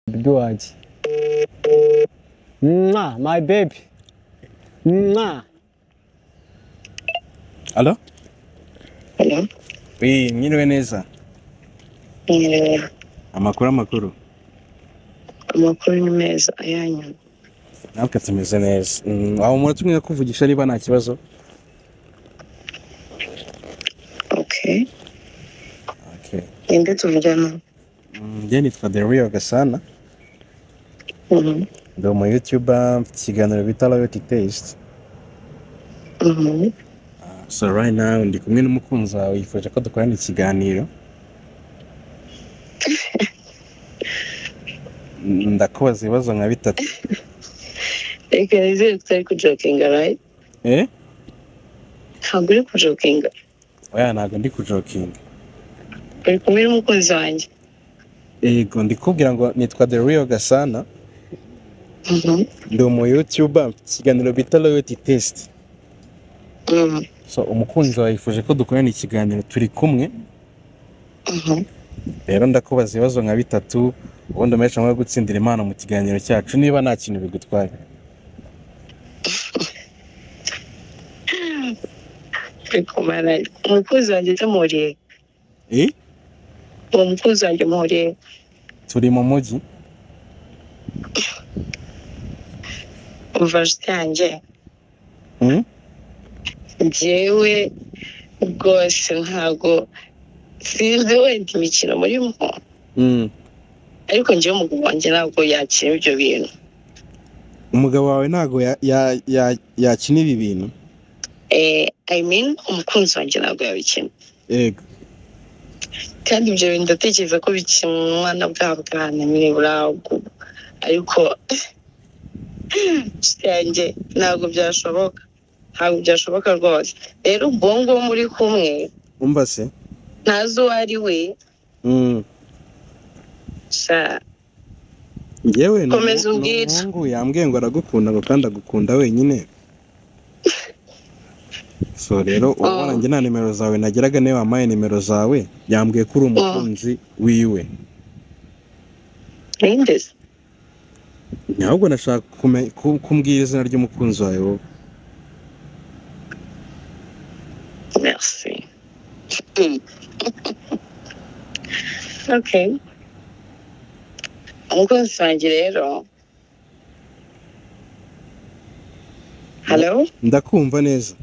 Baby wanjye. Mwah, my baby. Mwah. Allo? Hello? Oui, mwiriwe neza. Mwiriwe. Amakuru amakuru. Amakuru ni meza ayanyu. Natwe tumeze neza. Aho muratumwe kuvugisha niba nta kibazo. Okay. Okay. Ninde tuvugana? Njye nitwa The Real Gasana. Ndi umu YouTuber, mfite ikiganiro bita Loyalty Taste. So right now ndi kumwe n'umukunzi wawe yifuje ko dukorana ikiganiro. Ndakubaza ibibazo nka bitatu. Reka nizere ko utari kujokinga, right? Eh? Ntabwo uri kujokinga. Oya, ntabwo ndi kujokinga. Uri kumwe n'umukunzi wanjye. Yego, ndikubwira ngo nitwa The Real Gasana. Ndi umu YouTuber, mfite ikiganiro bita Loyalty Taste. So umukunzi wawe yifuje ko dukorana ikiganiro, turi kumwe. Rero ndakubaza ibibazo nka bitatu, ubundi umesha nko gutsindira impano mu kiganiro cyacu niba nta kintu bigutwaye. Umukunzi wanjye tumuriye. Eh? Uwo mukunzi wanjye muhuriye. Turi mu mujyi. Umva nshuti yanjye. Njyewe rwose ntabwo sinzi wenda imikino murimo. Ariko njyewe umugabo wanjye ntabwo yakina ibyo bintu. Umugabo wawe ntabwo yakina ibi bintu? I mean umukunzi wanjye ntabwo yabikina. Yego. Kandi ibyo bintu ndatekereza ko bikinwa na bwa bwana nyine burabwo, ariko nshuti yanjye ntabwo byashoboka. Ntabwo byashoboka rwose. Rero ubwongo muri kumwe umva se ntazi uwo ari we. Yewe komeza umbwire. Umuhungu yambwiye ngo aragukunda ngo kandi agukunda wenyine. So rero ubona njye nta nimero zawe nageraga, niwe wampaye nimero zawe, yambwiye ko uri umukunzi wiwe. Ninde se? Ahubwo nashaka kumbwira izina ry'umukunzi wawe wowe. Merci. Okay. Umukunzi wanjye rero. Hello? Ndakumva neza.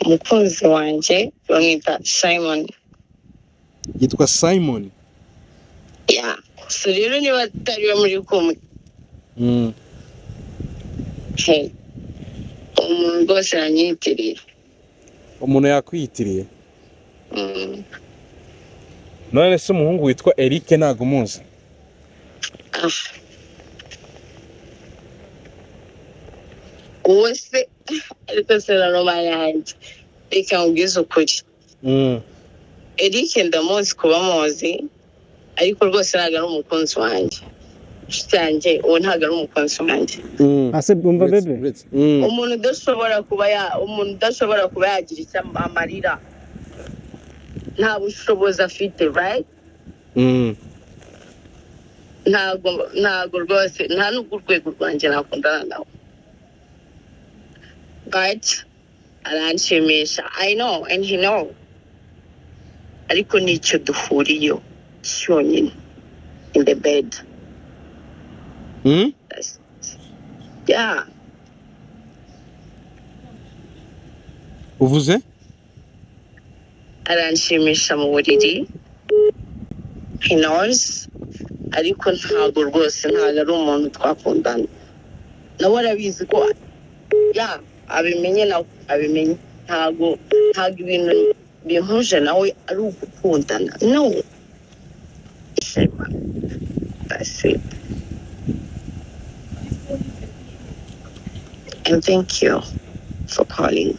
Umukunzi wanjye bamwita Simon. Yitwa Simon? Yeah. So rero niba atari we muri kumwe. Hey. Umuntu rwose yanyitiriye. Umuntu yakwitiriye? None se umuhungu witwa Eric ntago umuzi? Uwo se ariko se na Roma yanjye. Reka nkubwize ukuri. Eric ndamuzi kuba muzi, ariko rwose ntabwo ari umukunzi wanjye. Inshuti yanjye uwo ntabwo ari umukunzi wanjye. Ase umva bebe. Umuntu udashobora kuba yagira icyo amarira nta bushobozi afite, right? Ntabwo rwose nta n'ubwo urwego rwanjye nakundana nawe. But aranshimisha, I know and he know. Ariko nicyo duhuriyeho cyonyine in the bed. Yeah. Uvuze? Aranshimisha mu buriri. He knows. Ariko ntabwo rwose ntabwo ari umuntu twakundana. Nawe arabizi ko ya abimenye nawe abimenye. Ntabwo ibintu bimpuje nawe ari ugukundana. No. That's it. And thank you for calling.